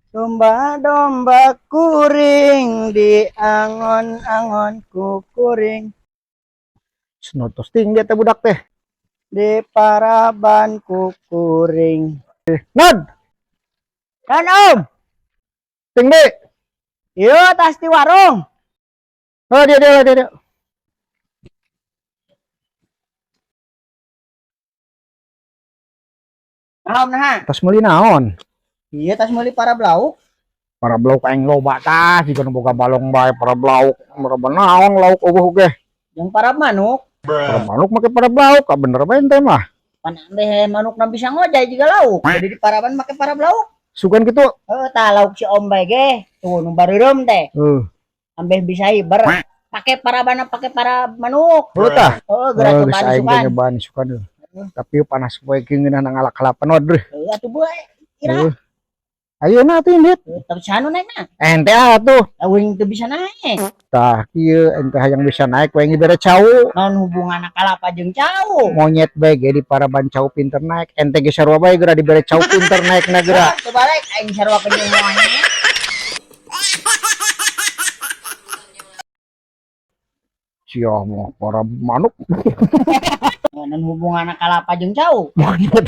Domba-domba kuring diangon-angon ku kuring. Senotos tinggi teh budak teh. Di paraban ku kuring. Nad, Kan, Om? Tinggi. Iya, tas di warung. Oh, dia dia dia dia. Nah, Om, nah. Tas meuli naon? Iya, tas meuli parab lauk. Parab lauk aing loba tah, jiga nu boga balong bae parab lauk. Meraba naon lauk euweuh ge. Yang parab manuk. Parab manuk make parab lauk, ah bener bae ente mah. Pan ambeh manuk na bisa ngojay juga lauk. Jadi di paraban make parab lauk. Sugan kitu. Oh, tah lauk si Om bae ge. Tuh nu bareureum teh. Heuh. Ambeh bisa hiber. Pake parabana pake parab manuk. Heuh tah. Oh, geura Oh, geus cobaan aing ge sukan. nyobaan sukan euy. Tapi panas poe kieu ngeunah ngala-kalapan waduh. Heuh atuh bae. Kira. Heuh. Ayeuna atuh indit. Tapi sanu naik na. Ente atuh. Aing teu bisa naik. Tah kieu ente hayang bisa naik we dibere cau. Naon hubunganna kalapa jeung cau? Monyet bae ge di paraban cau pinter naik. Ente ge sarua bae geura dibere cau pinter naik na geura. Coba balik aing sarua jeung monyet. Sia mah para manuk. Naon hubunganna kalapa jeung cau? Monyet.